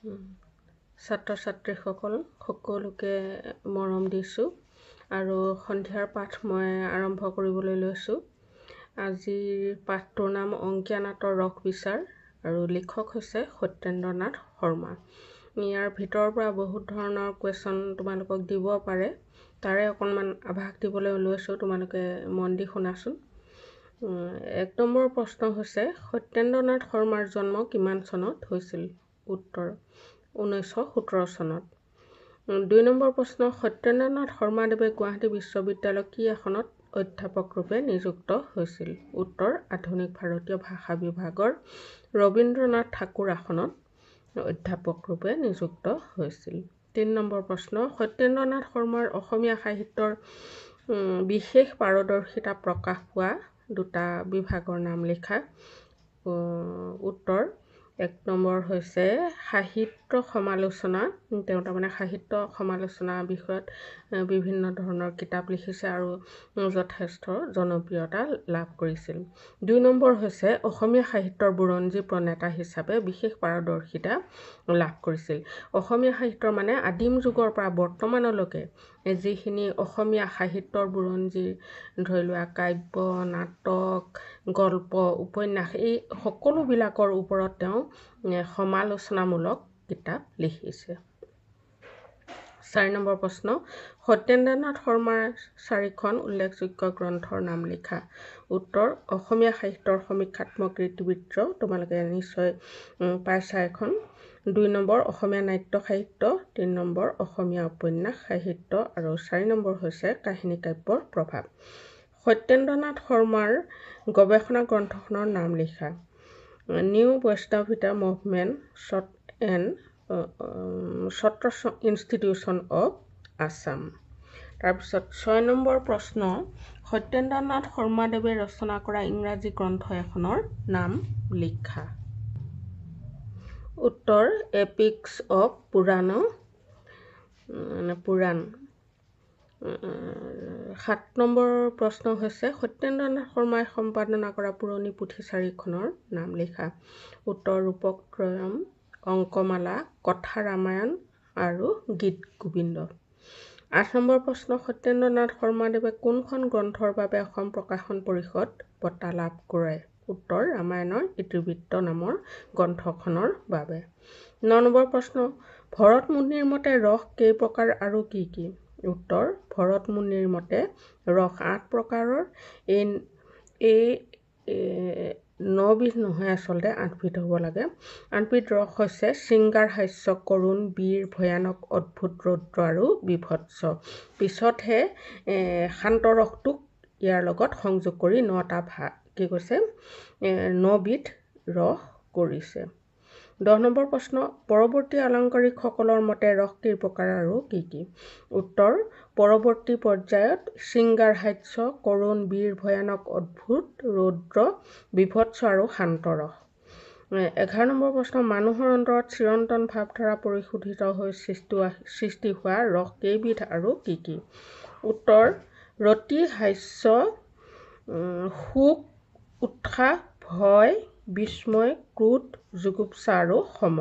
ছাত্ৰ ছাত্ৰীসকল সকলোকে মৰম দিছোঁ আৰু সন্ধিয়াৰ পাঠ মই আৰম্ভ কৰিবলৈ লৈছোঁ। আজিৰ পাঠটোৰ নাম অংকীয়া নাটৰ ৰস বিচাৰ আৰু লিখক হৈছে সত্যেন্দ্ৰনাথ শৰ্মা। ইয়াৰ ভিতৰৰ পৰা বহুত ধৰণৰ কুৱেশ্যন তোমালোকক দিব পাৰে, তাৰে অকণমান আভাস দিবলৈ লৈছোঁ, তোমালোকে মন দি শুনাচোন। এক নম্বৰ প্ৰশ্ন হৈছে সত্যেন্দ্ৰনাথ শৰ্মাৰ জন্ম কিমান চনত হৈছিল? উত্তৰ 1917 চনত। দুই নম্বৰ প্ৰশ্ন, সত্যেন্দ্ৰনাথ শৰ্মাদেৱে গুৱাহাটী বিশ্ববিদ্যালয়ৰ কি আসনত অধ্যাপক ৰূপে নিযুক্ত হৈছিল? উত্তৰ আধুনিক ভাৰতীয় ভাষা বিভাগৰ ৰবীন্দ্ৰনাথ ঠাকুৰ আসনত অধ্যাপক ৰূপে নিযুক্ত হৈছিল। তিনি নম্বৰ প্ৰশ্ন, সত্যেন্দ্ৰনাথ শৰ্মাৰ অসমীয়া সাহিত্যৰ বিশেষ পাৰদৰ্শিতা প্ৰকাশ পোৱা দুটা বিভাগৰ নাম লিখা। উত্তৰ এক নম্বৰ হৈছে সাহিত্য সমালোচনা। তেওঁ তাৰমানে সাহিত্য সমালোচনা বিষয়ত বিভিন্ন ধৰণৰ কিতাপ লিখিছে আৰু যথেষ্ট জনপ্ৰিয়তা লাভ কৰিছিল। দুই নম্বৰ হৈছে অসমীয়া সাহিত্যৰ বুৰঞ্জী প্ৰণেতা হিচাপে বিশেষ পাৰদৰ্শিতা লাভ কৰিছিল। অসমীয়া সাহিত্যৰ মানে আদিম যুগৰ পৰা বৰ্তমানলৈকে যিখিনি অসমীয়া সাহিত্যৰ বুৰঞ্জী, ধৰি লোৱা কাব্য, নাটক, গল্প, উপন্যাস, এই সকলোবিলাকৰ ওপৰত তেওঁ সমালোচনামূলক কিতাপ লিখিছে। চাৰি নম্বৰ প্ৰশ্ন, সত্যেন্দ্ৰনাথ শৰ্মাৰ চাৰিখন উল্লেখযোগ্য গ্ৰন্থৰ নাম লিখা। উত্তৰ অসমীয়া সাহিত্যৰ সমীক্ষাত্মক ইতিবৃত্ত, তোমালোকে নিশ্চয় পাইছা এখন। দুই নম্বৰ অসমীয়া নাট্য সাহিত্য, তিনি নম্বৰ অসমীয়া উপন্যাস সাহিত্য আৰু চাৰি নম্বৰ হৈছে কাহিনী কাব্যৰ প্ৰভাৱ। সত্যেন্দ্ৰনাথ শৰ্মাৰ গৱেষণা গ্ৰন্থখনৰ নাম লিখা। New Vaishnavite movement and Satra institution of Assam. তাৰপিছত ছয় নম্বৰ প্ৰশ্ন, সত্যেন্দ্ৰনাথ শৰ্মাদেৱে ৰচনা কৰা ইংৰাজী গ্ৰন্থ এখনৰ নাম লিখা। উত্তৰ এপিক্স অফ পুৰাণ, মানে পুৰাণ। সাত নম্বৰ প্ৰশ্ন হৈছে সত্যেন্দ্ৰনাথ শৰ্মাই সম্পাদনা কৰা পুৰণি পুথি চাৰিখনৰ নাম লিখা। উত্তৰ ৰূপকত্ৰয়ম, অংকমালা, কথা ৰামায়ণ আৰু গীত গোবিন্দ। আঠ নম্বৰ প্ৰশ্ন, সত্যেন্দ্ৰনাথ শৰ্মাদেৱে কোনখন গ্ৰন্থৰ বাবে অসম প্ৰকাশন পৰিষদ বঁটা লাভ কৰে? উত্তৰ ৰামায়ণৰ ইতিবৃত্ত নামৰ গ্ৰন্থখনৰ বাবে। ন নম্বৰ প্ৰশ্ন, ভৰত মুনিৰ মতে ৰস কেই প্ৰকাৰ আৰু কি কি? উত্তৰ ভৰত মুনিৰ মতে ৰস 8 প্ৰকাৰৰ। এই 9বিধ নহয়, আচলতে 8বিধ হ'ব লাগে। 8বিধ ৰস হৈছে শৃংগাৰ, হাস্য, কৰুণ, বীৰ, ভয়ানক, অদ্ভুত, ৰৌদ্ৰ আৰু বিভৎস। পিছতহে শান্ত ৰসটোক ইয়াৰ লগত সংযোগ কৰি 9টা ভাগ কি কৈছে, 9বিধ ৰস কৰিছে। 10 নম্বৰ প্ৰশ্ন, পৰৱৰ্তী আলংকাৰিকসকলৰ মতে ৰস কেই প্ৰকাৰ আৰু কি কি? উত্তৰ পৰৱৰ্তী পৰ্যায়ত শৃংগাৰ, হাস্য, কৰুণ, বীৰ, ভয়ানক, অদ্ভুত, ৰৌদ্ৰ, বিভৎস আৰু শান্ত ৰস। 11 নম্বৰ প্ৰশ্ন, মানুহৰ অন্তৰত চিৰন্তন ভাৱধাৰা পৰিশোধিত হৈ সৃষ্টি হোৱা ৰস কেইবিধ আৰু কি কি? উত্তৰ ৰতি, হাস্য, শোক, উৎসাহ, ভয়, বিস্ময়, ক্ৰোধ, জুগুপ্সা আৰু সম।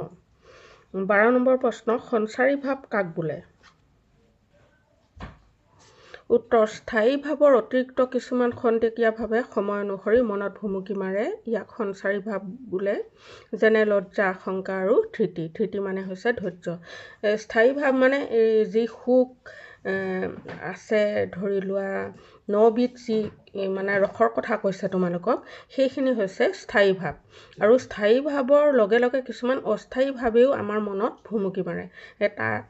12 নম্বৰ প্ৰশ্ন, সঞ্চাৰী ভাৱ কাক বোলে? উত্তৰ স্থায়ী ভাৱৰ অতিৰিক্ত কিছুমান খন্তেকীয়া ভাৱে সময় অনুসৰি মনত ভুমুকি মাৰে, ইয়াক সঞ্চাৰী ভাৱ বোলে। যেনে লজ্জা, আশংকা আৰু ধৃতি। ধৃতি মানে হৈছে ধৈৰ্য। স্থায়ী ভাৱ মানে এই যি সুখ আছে, ধৰি লোৱা 9বিধ যি মানে ৰসৰ কথা কৈছে তোমালোকক, সেইখিনি হৈছে স্থায়ী ভাৱ। আৰু স্থায়ী ভাৱৰ লগে লগে কিছুমান অস্থায়ী ভাৱেও আমাৰ মনত ভুমুকি মাৰে, তাত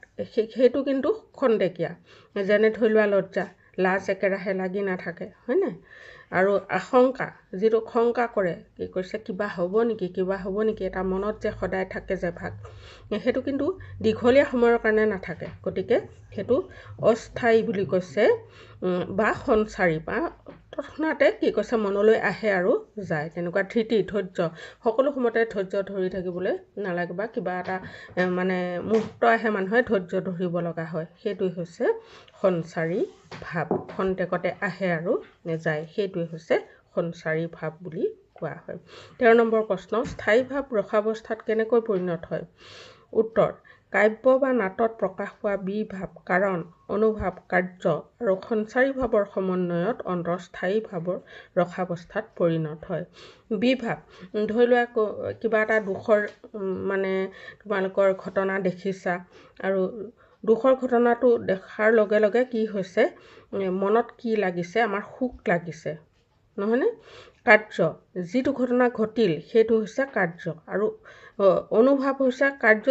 সেইটো কিন্তু খন্তেকীয়া। যেনে ধৰি লোৱা লজ্জা, লাজ একেৰাহে লাগি নাথাকে, হয়নে? আৰু আশংকা, যিটো শংকা কৰে, কি কৈছে কিবা হ'ব নেকি, কিবা হ'ব নেকি, এটা মনত যে সদায় থাকে যে ভাগ, সেইটো কিন্তু দীঘলীয়া সময়ৰ কাৰণে নাথাকে। গতিকে সেইটো অস্থায়ী বুলি কৈছে বা সঞ্চাৰী, বা তৎক্ষণাতে কি কৈছে মনলৈ আহে আৰু যায়। তেনেকুৱা ধৃতি, ধৈৰ্য, সকলো সময়তে ধৈৰ্য ধৰি থাকিবলৈ নালাগে, বা কিবা এটা মানে মুহূৰ্ত আহে মানুহে ধৈৰ্য ধৰিব লগা হয়, সেইটোৱে হৈছে সঞ্চাৰী ভাৱ। খন্তেকতে আহে আৰু যায়, সেইটোৱে হৈছে সঞ্চাৰী ভাৱ বুলি কোৱা হয়। 13 নম্বৰ প্ৰশ্ন, স্থায়ী ভাৱ ৰসাৱস্থাত কেনেকৈ পৰিণত হয়? উত্তৰ, কাব্য বা নাটত প্ৰকাশ পোৱা বিভাৱ, কাৰণ, অনুভাৱ, কাৰ্য আৰু সঞ্চাৰী ভাৱৰ সমন্বয়ত অন্তৰস্থায়ী ভাৱৰ ৰসাৱস্থাত পৰিণত হয়। বিভাৱ, ধৰি লোৱা কিবা এটা দুখৰ মানে তোমালোকৰ ঘটনা দেখিছা আৰু দুখৰ ঘটনাটো দেখাৰ লগে লগে কি হৈছে, মনত কি লাগিছে, আমাৰ শোক লাগিছে, নহয়নে? কাৰ্য, যিটো ঘটনা ঘটিল সেইটো হৈছে কাৰ্য, আৰু অনুভৱ হৈছে কাৰ্য,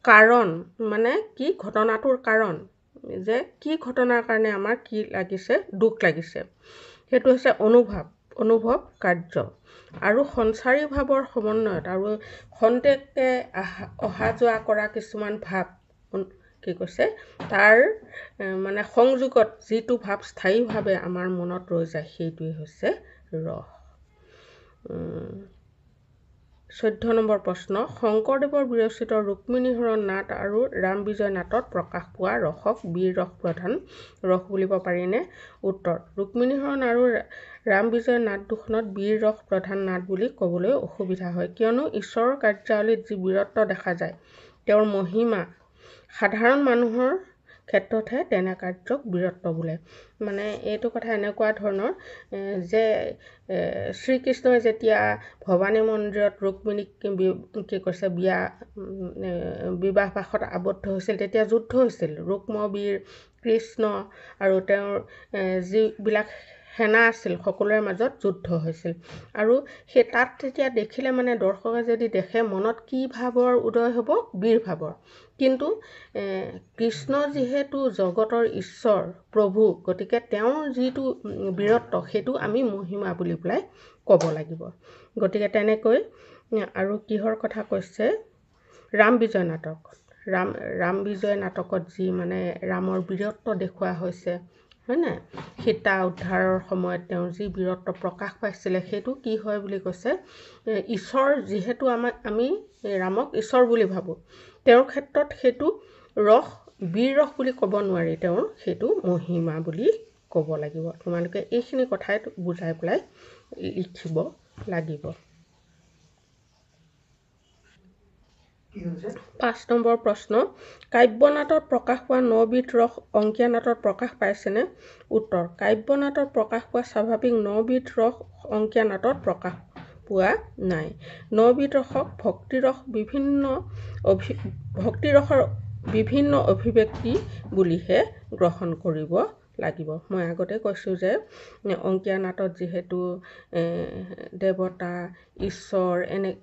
কাৰণ মানে কি, ঘটনাটোৰ কাৰণ, যে কি ঘটনাৰ কাৰণে আমাৰ কি লাগিছে, দুখ লাগিছে, সেইটো হৈছে অনুভৱ, অনুভৱ কাৰ্য আৰু সঞ্চাৰী ভাৱৰ সমন্বয়ত আৰু খন্তেকে অহা যোৱা কৰা কিছুমান ভাৱ কি কৈছে, তাৰ মানে সংযোগত যিটো ভাৱ স্থায়ীভাৱে আমাৰ মনত ৰৈ যায় সেইটোৱেই হৈছে ৰস। 14 নম্বৰ প্ৰশ্ন, শংকৰদেৱৰ বিৰচিত ৰুক্মিণী হৰণ নাট আৰু ৰাম বিজয় নাটত প্ৰকাশ পোৱা ৰসক বীৰ ৰস প্ৰধান ৰস বুলিব পাৰিনে? উত্তৰ, ৰুক্মিণী হৰণ আৰু ৰাম বিজয় নাট দুখনত বীৰ ৰস প্ৰধান নাট বুলি ক'বলৈ অসুবিধা হয়, কিয়নো ঈশ্বৰৰ কাৰ্যাৱলীত যি বীৰত্ব দেখা যায়, তেওঁৰ মহিমা সাধাৰণ মানুহৰ ক্ষেত্ৰতহে তেনে কাৰ্যক বীৰত্ব বোলে। মানে এইটো কথা এনেকুৱা ধৰণৰ যে শ্ৰীকৃষ্ণই যেতিয়া ভৱানী মন্দিৰত ৰুক্মিণীক কি কৈছে বিয়া বিবাহ পাশত আবদ্ধ হৈছিল, তেতিয়া যুদ্ধ হৈছিল, ৰুক্মবীৰ কৃষ্ণ আৰু তেওঁৰ যিবিলাক সেনা আছিল সকলোৰে মাজত যুদ্ধ হৈছিল, আৰু সেই তাত তেতিয়া দেখিলে মানে দৰ্শকে যদি দেখে মনত কি ভাৱৰ উদয় হ'ব, বীৰ ভাৱৰ। কিন্তু কৃষ্ণ যিহেতু জগতৰ ঈশ্বৰ প্ৰভু, গতিকে তেওঁৰ যিটো বীৰত্ব সেইটো আমি মহিমা বুলি পেলাই ক'ব লাগিব। গতিকে তেনেকৈ আৰু কিহৰ কথা কৈছে, ৰাম বিজয় নাটক, ৰাম বিজয় নাটকত যি মানে ৰামৰ বীৰত্ব দেখুওৱা হৈছে, হয় নাই, সীতা উদ্ধাৰৰ সময়ত তেওঁৰ যি বীৰত্ব প্ৰকাশ পাইছিলে সেইটো কি হয় বুলি কৈছে, ঈশ্বৰ যিহেতু আমি ৰামক ঈশ্বৰ বুলি ভাবোঁ, তেওঁৰ ক্ষেত্ৰত সেইটো ৰস বীৰ ৰস বুলি ক'ব নোৱাৰি, তেওঁৰ সেইটো মহিমা বুলি ক'ব লাগিব। তোমালোকে এইখিনি কথাই বুজাই পেলাই লিখিব লাগিব। 5 নম্বৰ প্ৰশ্ন, কাব্যনাটত প্ৰকাশ পোৱা নবিধ ৰস অংকীয়া নাটত প্ৰকাশ পাইছেনে? উত্তৰ, কাব্যনাটত প্ৰকাশ পোৱা স্বাভাৱিক নবিধ ৰস অংকীয়া নাটত প্ৰকাশ পোৱা নাই। নবিধ ৰসক ভক্তিৰস ভক্তিৰসৰ বিভিন্ন অভিব্যক্তি বুলিহে গ্ৰহণ কৰিব লাগিব। মই আগতে কৈছোঁ যে অংকীয়া নাটত যিহেতু দেৱতা ঈশ্বৰ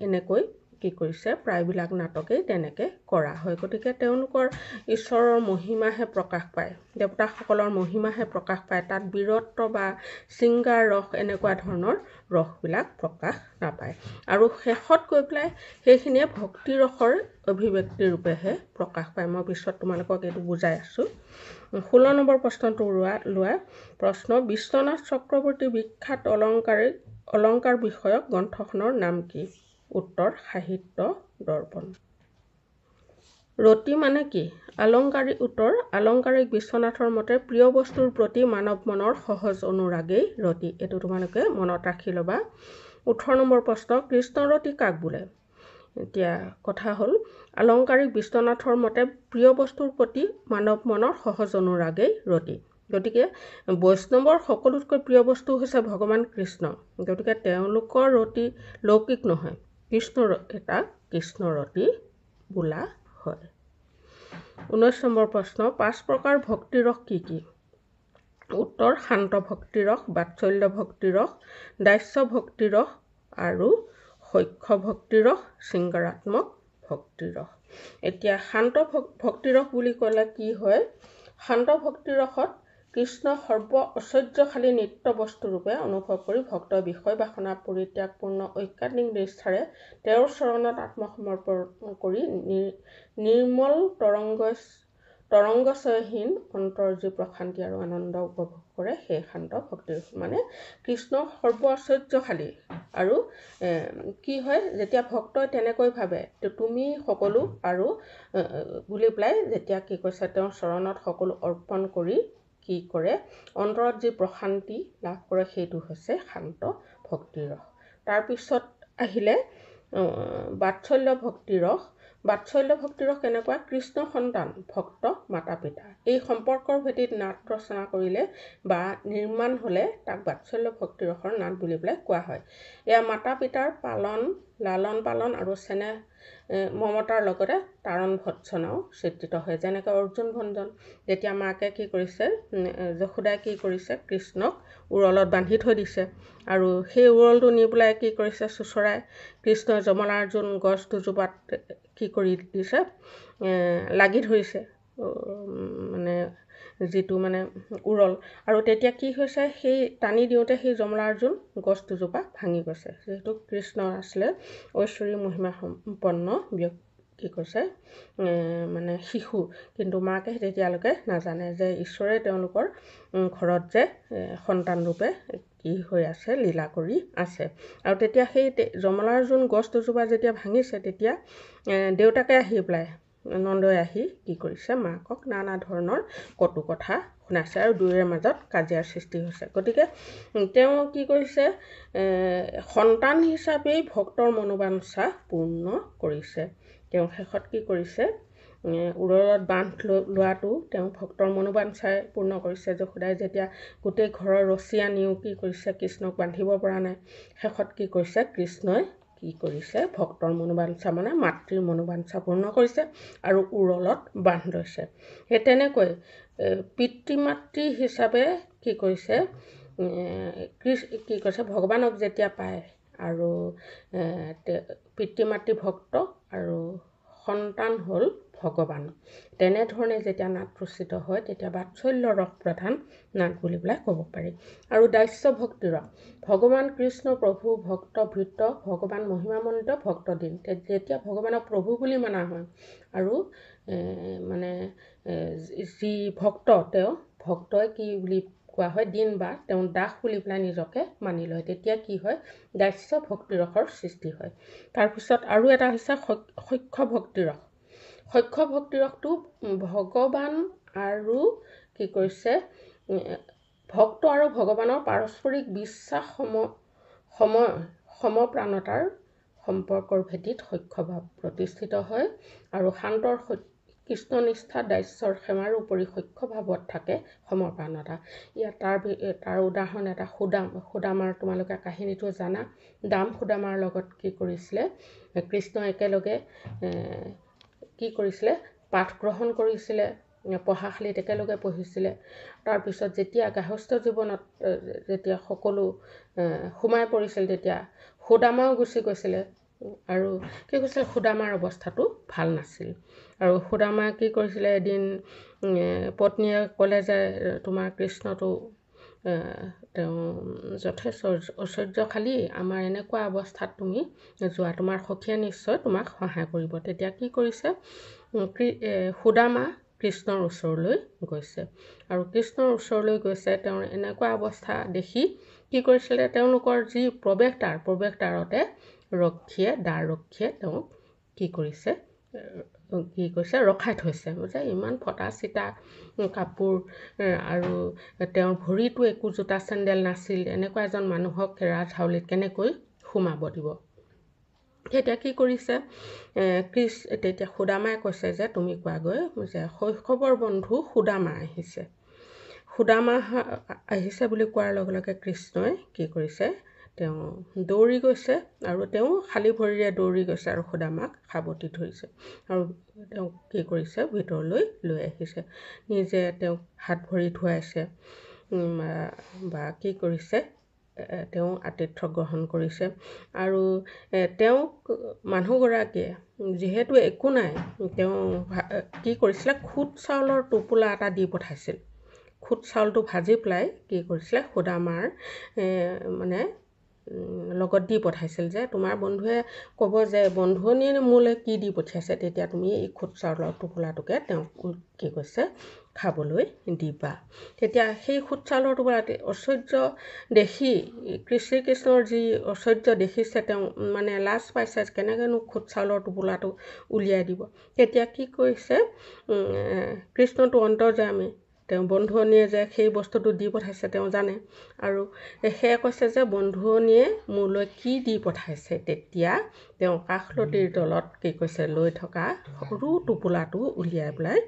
এনেকৈ কি কৰিছে, প্ৰায়বিলাক নাটকেই তেনেকৈ কৰা হয়, গতিকে তেওঁলোকৰ ঈশ্বৰৰ মহিমাহে প্ৰকাশ পায়, দেৱতাসকলৰ মহিমাহে প্ৰকাশ পায়, তাত বীৰত্ব বা শৃংগাৰ ৰস এনেকুৱা ধৰণৰ ৰসবিলাক প্ৰকাশ নাপায়। আৰু শেষত গৈ পেলাই সেইখিনিয়ে ভক্তি ৰসৰ অভিব্যক্তি ৰূপেহে প্ৰকাশ পায়। মই পিছত তোমালোকক এইটো বুজাই আছোঁ। 16 নম্বৰ প্ৰশ্নটো লোৱা প্ৰশ্ন, বিশ্বনাথ চক্ৰৱৰ্তীৰ বিখ্যাত অলংকাৰ বিষয়ক গ্ৰন্থখনৰ নাম কি? উত্তৰ, সাহিত্য দৰ্পণ। ৰতি মানে কি? আলংকাৰিক। উত্তৰ, আলংকাৰিক বিশ্বনাথৰ মতে প্ৰিয় বস্তুৰ প্ৰতি মানৱ মনৰ সহজ অনুৰাগেই ৰতি। এইটো তোমালোকে মনত ৰাখি ল'বা। 18 নম্বৰ প্ৰশ্ন, কৃষ্ণৰতি কাক বোলে? এতিয়া কথা হ'ল, আলংকাৰিক বিশ্বনাথৰ মতে প্ৰিয় বস্তুৰ প্ৰতি মানৱ মনৰ সহজ অনুৰাগেই ৰতি। গতিকে বৈষ্ণৱৰ সকলোতকৈ প্ৰিয় বস্তু হৈছে ভগৱান কৃষ্ণ, গতিকে তেওঁলোকৰ ৰতি লৌকিক নহয়, এটা কৃষ্ণৰতি বোলা হয়। 19 নম্বৰ প্ৰশ্ন, 5 প্ৰকাৰ ভক্তিৰস কি কি? উত্তৰ, শান্ত ভক্তিৰস, বাৎসল্য ভক্তিৰস, দাস্য ভক্তিৰস আৰু সখ্য ভক্তিৰস, শৃংগাৰাত্মক ভক্তিৰস। এতিয়া শান্ত ভক্তিৰস বুলি ক'লে কি হয়? শান্ত ভক্তিৰসত কৃষ্ণ সৰ্ব ঐশ্বৰ্যশালী নিত্য বস্তুৰূপে অনুভৱ কৰি ভক্তই বিষয় বাসনা পৰিত্যাগপূৰ্ণ ঐকান্তিক নিষ্ঠাৰে তেওঁৰ চৰণত আত্মসমৰ্পণ কৰি নিৰ্মল তৰংগচয়হীন অন্তৰ যি প্ৰশান্তি আৰু আনন্দ উপভোগ কৰে সেই শান্ত ভক্তিৰস। মানে কৃষ্ণ সৰ্ব ঐশ্বৰ্যশালী আৰু কি হয়, যেতিয়া ভক্তই তেনেকৈ ভাবে তুমি সকলো আৰু বুলি পেলাই যেতিয়া কি কৈছে তেওঁৰ চৰণত সকলো অৰ্পণ কৰি কি কৰে, অন্তৰত যি প্ৰশান্তি লাভ কৰে সেইটো হৈছে শান্ত ভক্তিৰস। তাৰপিছত আহিলে বাৎসল্য ভক্তিৰস। বাৎসল্য ভক্তিৰস কেনেকুৱা? কৃষ্ণ সন্তান, ভক্ত মাতা পিতা, এই সম্পৰ্কৰ ভেটিত নাট ৰচনা কৰিলে বা নিৰ্মাণ হ'লে তাক বাৎসল্য ভক্তিৰসৰ নাট বুলি পেলাই কোৱা হয়। এয়া মাতা পিতাৰ পালন, লালন পালন আৰু চেনেহ মমতাৰ লগতে তাৰণ ভৎসনাও চিত্ৰিত হয়। যেনেকৈ অৰ্জুন ভঞ্জন, যেতিয়া মাকে কি কৰিছে, যশোদাই কি কৰিছে, কৃষ্ণক উৰলত বান্ধি থৈ দিছে আৰু সেই উৰলটো নি পেলাই কি কৰিছে, চোঁচৰাই কৃষ্ণই যমলাৰ্জুন গছ দুজোপাত কি কৰি দিছে, লাগি ধৰিছে, মানে যিটো মানে উৰল। আৰু তেতিয়া কি হৈছে, সেই টানি দিওঁতে সেই যমলাৰ্জুন গছ দুজোপা ভাঙি গৈছে। যিহেতু কৃষ্ণ আছিলে ঐশ্বৰী মহিমা সম্পন্ন ব্যক্তি, কি কৈছে, মানে শিশু, কিন্তু মাকে তেতিয়ালৈকে নাজানে যে ঈশ্বৰে তেওঁলোকৰ ঘৰত যে সন্তান ৰূপে কি হৈ আছে, লীলা কৰি আছে। আৰু তেতিয়া সেই যমলাৰ্জুন গছ দুজোপা যেতিয়া ভাঙিছে, তেতিয়া দেউতাকে আহি পেলাই, নন্দই আহি কি কৰিছে, মাকক নানা ধৰণৰ কটু কথা শুনাইছে আৰু দুয়োৰে মাজত কাজিয়াৰ সৃষ্টি হৈছে। গতিকে তেওঁ কি কৰিছে, সন্তান হিচাপেই ভক্তৰ মনোবাঞ্ছা পূৰ্ণ কৰিছে। তেওঁ শেষত কি কৰিছে, উৰলত বান্ধ লোৱাটো তেওঁ ভক্তৰ মনোবাঞ্ছাই পূৰ্ণ কৰিছে। যশোদাই যেতিয়া গোটেই ঘৰৰ ৰছী আনিও কি কৰিছে, কৃষ্ণক বান্ধিব পৰা নাই, শেষত কি কৰিছে, কৃষ্ণই কি কৰিছে, ভক্তৰ মনোবাঞ্ছা মানে মাতৃৰ মনোবাঞ্ছা পূৰ্ণ কৰিছে আৰু উৰলত বান্ধ লৈছে। সেই তেনেকৈ পিতৃ মাতৃ হিচাপে কি কৰিছে, কি কৰিছে, ভগৱানক যেতিয়া পায় আৰু পিতৃ মাতৃ ভক্ত আৰু সন্তান হ'ল ভগৱান, তেনেধৰণে যেতিয়া নাট ৰচিত হয় তেতিয়া বাৎসল্য ৰস প্ৰধান নাট বুলি পেলাই ক'ব পাৰি। আৰু দাস্য ভক্তিৰস, ভগৱান কৃষ্ণ প্ৰভু ভক্ত ভৃত্য, ভগৱান মহিমামণ্ডিত ভক্ত দিন, যেতিয়া ভগৱানক প্ৰভু বুলি মানা হয় আৰু মানে যি ভক্ত, তেওঁ ভক্তই কি বুলি কোৱা হয়, দিন বা তেওঁ দাস বুলি পেলাই নিজকে মানি লয়, তেতিয়া কি হয়, দাস্য ভক্তিৰসৰ সৃষ্টি হয়। তাৰপিছত আৰু এটা হৈছে সখ্য ভক্তিৰস। সখ্য ভক্তিৰসটো ভগৱান আৰু কি কৰিছে, ভক্ত আৰু ভগৱানৰ পাৰস্পৰিক বিশ্বাস সম সমপ্ৰাণতাৰ সম্পৰ্কৰ ভেটিত সখ্যভাৱ প্ৰতিষ্ঠিত হয় আৰু শান্তৰ কৃষ্ণনিষ্ঠা দাস্যৰ সেৱাৰ উপৰি সখ্যভাৱত থাকে সমপ্ৰাণতা। ইয়াত তাৰ উদাহৰণ এটা সুদামাৰ তোমালোকে কাহিনীটো জানা। দাম সুদামাৰ লগত কি কৰিছিলে, কৃষ্ণ একেলগে কি কৰিছিলে, পাঠ গ্ৰহণ কৰিছিলে, পঢ়াশালিত একেলগে পঢ়িছিলে। তাৰপিছত যেতিয়া গাৰ্হস্থ্য জীৱনত যেতিয়া সকলো সোমাই পৰিছিল, তেতিয়া সুদামাও গুচি গৈছিলে আৰু কি কৈছিলে, সুদামাৰ অৱস্থাটো ভাল নাছিল। আৰু সুদামাই কি কৰিছিলে, এদিন পত্নীয়ে ক'লে যে তোমাৰ কৃষ্ণটো তেওঁ যথেষ্ট ঐশ্বৰ্যশালী, আমাৰ এনেকুৱা অৱস্থাত তুমি যোৱা, তোমাৰ সখীয়ে নিশ্চয় তোমাক সহায় কৰিব। তেতিয়া কি কৰিছে, সুদামা কৃষ্ণৰ ওচৰলৈ গৈছে আৰু কৃষ্ণৰ ওচৰলৈ গৈছে। তেওঁৰ এনেকুৱা অৱস্থা দেখি কি কৰিছিলে, তেওঁলোকৰ যি প্ৰৱেশদ্বাৰ, প্ৰৱেশদ্বাৰতে ৰক্ষীয়ে, দ্বাৰ ৰক্ষীয়ে তেওঁক কি কৰিছে, ৰখাই থৈছে যে ইমান ফটা চিটা কাপোৰ আৰু তেওঁৰ ভৰিতো একো জোতা চেণ্ডেল নাছিল, এনেকুৱা এজন মানুহক ৰাজহাউলিত কেনেকৈ সোমাব দিব। তেতিয়া কি কৰিছে, তেতিয়া সুদামাই কৈছে যে তুমি কোৱাগৈ যে শৈশৱৰ বন্ধু সুদামা আহিছে। সুদামা আহিছে বুলি কোৱাৰ লগে লগে কৃষ্ণই কি কৰিছে, তেওঁ দৌৰি গৈছে আৰু তেওঁ খালী ভৰিৰে দৌৰি গৈছে আৰু সুদামাক সাৱটি ধৰিছে আৰু তেওঁক কি কৰিছে, ভিতৰলৈ লৈ আহিছে, নিজে তেওঁক হাত ভৰি ধুৱাইছে বা কি কৰিছে, তেওঁ আতিথ্য গ্ৰহণ কৰিছে। আৰু তেওঁক মানুহগৰাকীয়ে যিহেতু একো নাই, তেওঁ কি কৰিছিলে, খুদ চাউলৰ টোপোলা এটা দি পঠাইছিল। খুদ চাউলটো ভাজি পেলাই কি কৰিছিলে, সুদামাৰ মানে লগত দি পঠাইছিল যে তোমাৰ বন্ধুৱে ক'ব যে বন্ধুনীয়ে মোলৈ কি দি পঠিয়াইছে, তেতিয়া তুমি এই খুদ চাউলৰ টোপোলাটোকে তেওঁক কি কৈছে খাবলৈ দিবা। তেতিয়া সেই খুদ চাউলৰ টোপোলা ঐশ্বৰ্য দেখি, শ্ৰীকৃষ্ণৰ যি ঐশ্বৰ্য দেখিছে, তেওঁ মানে লাজ পাইছে, কেনেকৈনো খুদ চাউলৰ টোপোলাটো উলিয়াই দিব। তেতিয়া কি কৰিছে, কৃষ্ণটো অন্তৰ্যামী, তেওঁ বন্ধুৱনীয়ে যে সেই বস্তুটো দি পঠাইছে তেওঁ জানে, আৰু সেয়ে কৈছে যে বন্ধুৱনীয়ে মোলৈ কি দি পঠাইছে, তেতিয়া তেওঁ কাষলতিৰ তলত কি কৈছে লৈ থকা সৰু টোপোলাটো উলিয়াই পেলাই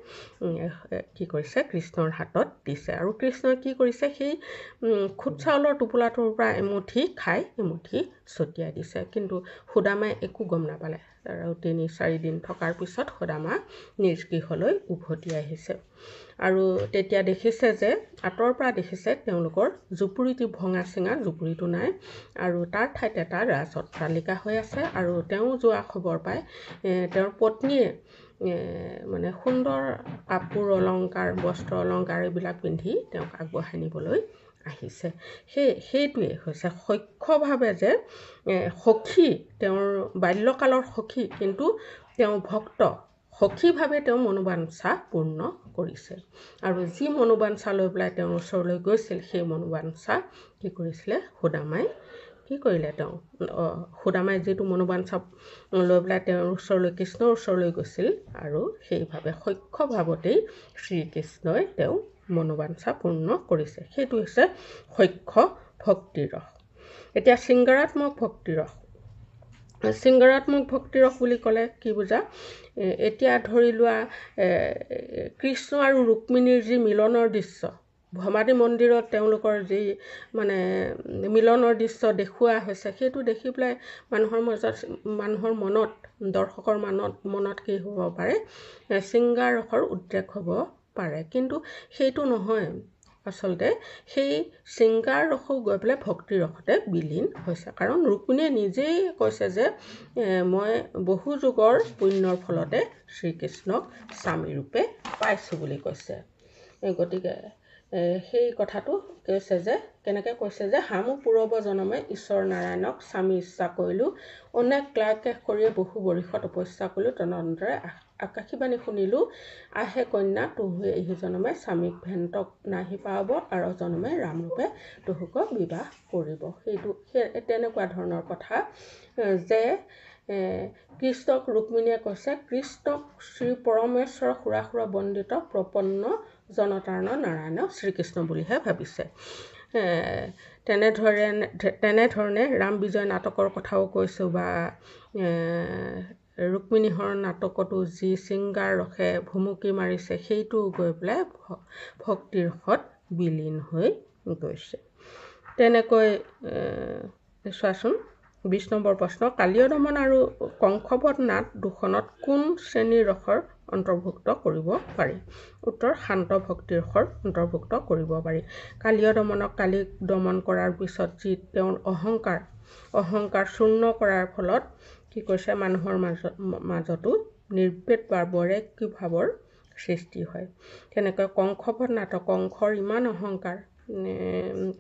কি কৰিছে কৃষ্ণৰ হাতত দিছে। আৰু কৃষ্ণই কি কৰিছে, সেই খুদ চাউলৰ টোপোলাটোৰ পৰা এমুঠি খাই এমুঠি ছটিয়াই দিছে। কিন্তু সুদামাই একো গম নাপালে। আৰু 3-4 দিন থকাৰ পিছত সুদামা নিজ গৃহলৈ উভতি আহিছে। আৰু তেতিয়া দেখিছে যে আঁতৰৰ পৰা দেখিছে তেওঁলোকৰ জুপুৰিটো ভঙা চিঙা জুপুৰিটো নাই আৰু তাৰ ঠাইত এটা ৰাজ অট্টালিকা হৈ আছে। আৰু তেওঁ যোৱা খবৰ পাই তেওঁৰ পত্নীয়ে মানে সুন্দৰ কাপোৰ অলংকাৰ, বস্ত্ৰ অলংকাৰ এইবিলাক পিন্ধি তেওঁক আগবঢ়াই নিবলৈ আহিছে। সেইটোৱে হৈছে সখ্যভাৱে যে সখী, তেওঁৰ বাল্যকালৰ সখী, কিন্তু তেওঁ ভক্ত সখীভাৱে তেওঁ মনোবাঞ্ছা পূৰ্ণ কৰিছে। আৰু যি মনোবাঞ্ছা লৈ পেলাই তেওঁৰ ওচৰলৈ গৈছিল, সেই মনোবাঞ্ছা কি কৰিছিলে সুদামাই, কি কৰিলে তেওঁ সুদামাই যিটো মনোবাঞ্ছা লৈ পেলাই তেওঁৰ ওচৰলৈ, কৃষ্ণৰ ওচৰলৈ গৈছিল, আৰু সেইভাৱে সখ্যভাৱতেই শ্ৰীকৃষ্ণই তেওঁ মনোবাঞ্ছা পূৰ্ণ কৰিছে। সেইটো হৈছে সখ্য ভক্তিৰস। এতিয়া শৃংগাৰাত্মক ভক্তিৰস। শৃংগাৰাত্মক ভক্তিৰস বুলি ক'লে কি বুজা? এতিয়া ধৰি লোৱা কৃষ্ণ আৰু ৰুক্মিণীৰ যি মিলনৰ দৃশ্য, ভৱানী মন্দিৰত তেওঁলোকৰ যি মানে মিলনৰ দৃশ্য দেখুওৱা হৈছে, সেইটো দেখি পেলাই মানুহৰ মাজত, মানুহৰ মনত, দৰ্শকৰ মনত কি হ'ব পাৰে, শৃংগাৰ ৰসৰ উদ্ৰেক হ'ব পাৰে। কিন্তু সেইটো নহয়, আচলতে সেই শৃংগাৰ ৰসো গৈ পেলাই ভক্তি ৰসতে বিলীন হৈছে। কাৰণ ৰুক্মিণীয়ে নিজেই কৈছে যে মই বহু যুগৰ পুণ্যৰ ফলতে শ্ৰীকৃষ্ণক স্বামীৰূপে পাইছোঁ বুলি কৈছে। গতিকে সেই কথাটো কৈছে যে কেনেকৈ কৈছে যে হামো পূৰ্ব জনমে ঈশ্বৰ নাৰায়ণক স্বামী ইচ্ছা কৰিলোঁ, অনেক ক্লাকেশ কৰিয়ে বহু বৰিষত তপস্যা কৰিলোঁ, তদন্তৰে আকাশীবাণী শুনিলোঁ, আহে কন্যা তুহু এহি জনমে স্বামীক ভেন্তক নাহি পাব, আৰু জনমে ৰামৰূপে তুহুক বিবাহ কৰিব। সেইটো সেই তেনেকুৱা ধৰণৰ কথা যে কৃষ্ণক ৰুক্মিণীয়ে কৈছে, কৃষ্ণক শ্ৰী পৰমেশ্বৰ সুৰাসুৰ বন্দিত প্ৰপন্ন জনতাৰণ নাৰায়ণ শ্ৰীকৃষ্ণ বুলিহে ভাবিছে। তেনেধৰণে ৰাম বিজয় নাটকৰ কথাও কৈছোঁ, বা ৰুক্মিণী হৰণ নাটকতো যি শৃংগাৰ ৰসে ভুমুকি মাৰিছে, সেইটোও গৈ পেলাই ভক্তিৰ ৰসত বিলীন হৈ গৈছে। তেনেকৈ চোৱাচোন 20 নম্বৰ প্ৰশ্ন, কালীয় দমন আৰু কংসবধ নাট দুখনত কোন শ্ৰেণীৰ ৰসৰ অন্তৰ্ভুক্ত কৰিব পাৰি? উত্তৰ, শান্ত ভক্তি ৰসৰ অন্তৰ্ভুক্ত কৰিব পাৰি। কালীয় দমনক কালীক দমন কৰাৰ পিছত যি তেওঁৰ অহংকাৰ চূৰ্ণ কৰাৰ ফলত কি কৈছে, মানুহৰ মাজতো নিৰ্বেদ বা বৈৰাগ্য ভাৱৰ সৃষ্টি হয়। তেনেকৈ কংসবধ নাটক, কংসৰ ইমান অহংকাৰ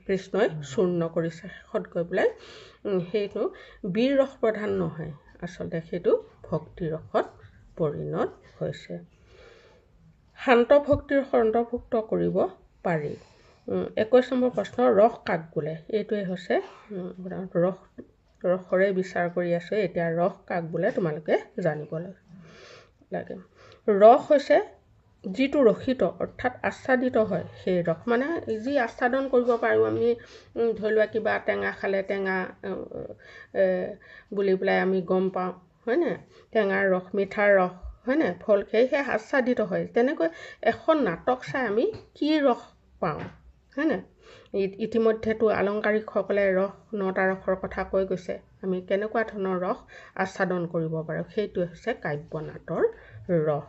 কৃষ্ণই চূৰ্ণ কৰিছে, শেষত গৈ পেলাই সেইটো বীৰ ৰস প্ৰধান নহয়, আচলতে সেইটো ভক্তি ৰসত পৰিণত হৈছে। শান্ত ভক্তিৰ ৰসৰ অন্তৰ্ভুক্ত কৰিব পাৰি। 21 নম্বৰ প্ৰশ্ন, ৰস কাক বোলে? এইটোৱে হৈছে ৰস, ৰসৰে বিচাৰ কৰি আছোঁ এতিয়া। ৰস কাক বোলে তোমালোকে জানিব লাগে। ৰস হৈছে যিটো ৰসিত অৰ্থাৎ আচ্ছাদিত হয় সেই ৰস, মানে যি আচ্ছাদন কৰিব পাৰোঁ আমি। ধৰি লোৱা কিবা টেঙা খালে টেঙা বুলি পেলাই আমি গম পাওঁ, হয়নে? টেঙাৰ ৰস, মিঠাৰ ৰস, হয়নে? ফল সেয়েহে আচ্ছাদিত হয়। তেনেকৈ এখন নাটক চাই আমি কি ৰস পাওঁ, হয়নে? ইতিমধ্যেতো আলংকাৰিকসকলে ৰস, 9টা ৰসৰ কথা কৈ গৈছে। আমি কেনেকুৱা ধৰণৰ ৰস আচ্ছাদন কৰিব পাৰোঁ, সেইটোৱে হৈছে কাব্য নাটৰ ৰস।